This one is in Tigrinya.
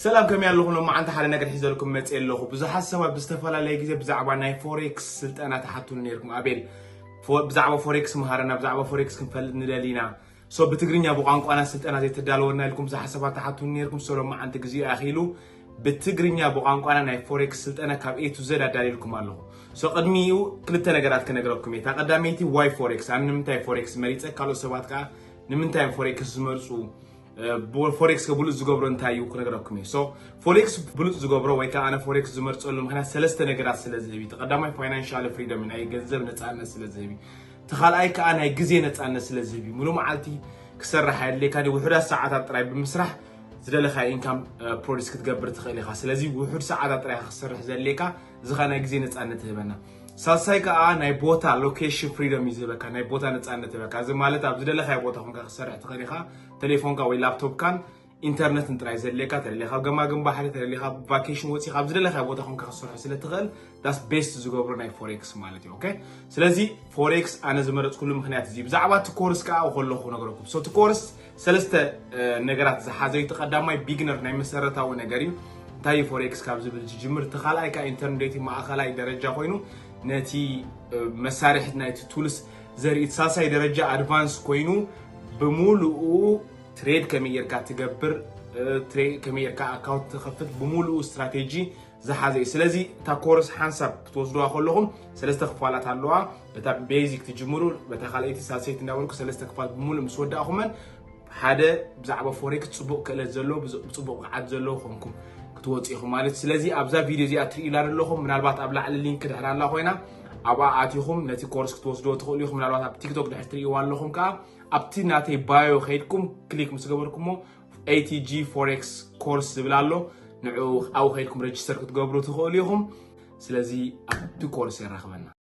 ሰላም፣ ከመይ ኣለኹም? ሎማዓንቲ ሓደ ነገር ሒዘልኩም መፅእ ኣለኹ። ብዙሓት ሰባት ብዝተፈላለየ ግዜ ብዛዕባ ናይ ፎሬክስ ስልጠና ትሓቱኒ ነይርኩም። ኣቤል፣ ብዛዕባ ፎሬክስ መሃረና፣ ብዛዕባ ፎሬክስ ክንፈልጥ ንደሊና። ሶ ብትግርኛ ብቋንቋና ስልጠና ዘይተዳለወና ኢልኩም ብዙሓት ሰባት ትሓቱኒ ነይርኩም። ሶ ሎማዓንቲ ግዜ ኣኺሉ ብትግርኛ ብቋንቋና ናይ ፎሬክስ ስልጠና ካብ ኤ ቱ ዘድ ኣዳልየልኩም ኣለኹ። ሶ ቅድሚኡ ክልተ ነገራት ክነግረኩም እየ። እታ ቀዳመይቲ ዋይ ፎሬክስ፣ ኣነ ንምንታይ ፎሬክስ መሪፀ፣ ካልኦት ሰባት ከዓ ንምንታይ ፎሬክስ ዝመርፁ፣ ፎሬክስ ከብሉፅ ዝገብሮ እንታይ እዩ ክነግረኩም እየ። ሶ ፎሬክስ ብሉፅ ዝገብሮ ወይ ከዓ ኣነ ፎሬክስ ዝመርፀሉ ምክንያት ሰለስተ ነገራት ስለ ዝህብ እዩ። ቀዳማይ ፋይናንሻል ፍሪደም፣ ናይ ገንዘብ ነፃነት ስለ ዝህብ እዩ። ተኻልኣይ ከዓ ናይ ግዜ ነፃነት ስለ ዝህብ እዩ። ሙሉ መዓልቲ ክሰርሕ ኣየድልየካ፣ ውሑዳት ሰዓታት ጥራይ ብምስራሕ ዝደለካ ኢንካም ፕሮዲስ ክትገብር ትኽእል ኢኻ። ስለዚ ውሑድ ሰዓታት ጥራይ ክትሰርሕ ዘድልየካ፣ እዚ ከዓ ናይ ግዜ ነፃነት ይህበና። ሳልሳይ ከዓ ናይ ቦታ ሎኬሽን ፍሪደም እዩ ዝህበካ፣ ናይ ቦታ ነፃነት ይህበካ። እዚ ማለት ኣብ ዝደለካዮ ቦታ ኮንካ ክትሰርሕ ትኽእል ኢኻ። ቴሌፎንካ ወይ ላፕቶፕካን ኢንተርነትን ጥራይ ዘድልየካ። ተደሊኻ ኣብ ገማግም ባሕሪ፣ ተደሊኻ ቫኬሽን ወፂኻ ኣብ ዝደለካዮ ቦታ ኮንካ ክትሰርሖ ስለ ትኽእል፣ ዳስ ቤስት ዝገብሮ ናይ ፎሬክስ ማለት እዩ። ኦኬ፣ ስለዚ ፎሬክስ ኣነ ዝመረፅኩሉ ምክንያት እዚ። ብዛዕባ እቲ ኮርስ ከዓ ከለኹ ነገረኩም። ሶ እቲ ኮርስ ሰለስተ ነገራት ዝሓዘ እዩ። እቲ ቀዳማይ ቢግነር፣ ናይ መሰረታዊ ነገር እዩ። እንታይ እዩ ፎሬክስ ካብ ዝብል ዝጅምር። እቲ ካልኣይ ከዓ ኢንተርሚዲየት፣ ማእኸላይ ደረጃ ኮይኑ ነቲ መሳርሕት ናይቲ ቱልስ ዘርኢ። እቲ ሳልሳይ ደረጃ ኣድቫንስ ኮይኑ ብምሉኡ ትሬድ ከመይ ጌርካ ትገብር፣ ትሬድ ከመይ ጌርካ ኣካውንት ትኸፍት፣ ብምሉኡ ስትራቴጂ ዝሓዘ እዩ። ስለዚ እታ ኮርስ ሓንሳብ ክትወስድዋ ከለኹም ሰለስተ ክፋላት ኣለዋ። በታ ቤዚክ ትጅምሩ፣ በታ ካልኣይቲ ሳልሰይቲ እንዳበልኩ ሰለስተ ክፋል ብምሉእ ምስ ወዳእኹመን ሓደ ብዛዕባ ፎሬክስ ጽቡቕ ክእለት ዘለዎ፣ ብጽ- ብጽቡቕ ብቕዓት ዘለዎ ኮንኩም ክትወፁ ኢኹም ማለት እዩ። ስለዚ ኣብዛ ቪድዮ እዚኣ ትርእዩላ ዘለኹም፣ ምናልባት ኣብ ላዕሊ ሊንክ ድሕር ኣላ ኮይና ኣብኣ ኣቲኹም ነቲ ኮርስ ክትወስድዎ ትኽእሉ ኢኹም። ምናልባት ኣብ ቲክቶክ ድሕር ትርእይዋ ኣለኹም ከዓ ኣብቲ ናተይ ባዮ ከይድኩም ክሊክ ምስ ገበርኩሞ ኤ ቲ ጂ ፎሬክስ ኮርስ ዝብል ኣሎ። ንዑ ኣብኡ ከይድኩም ሬጅስተር ክትገብሩ ትኽእሉ ኢኹም። ስለዚ ኣብቲ ኮርስ የራኽበና።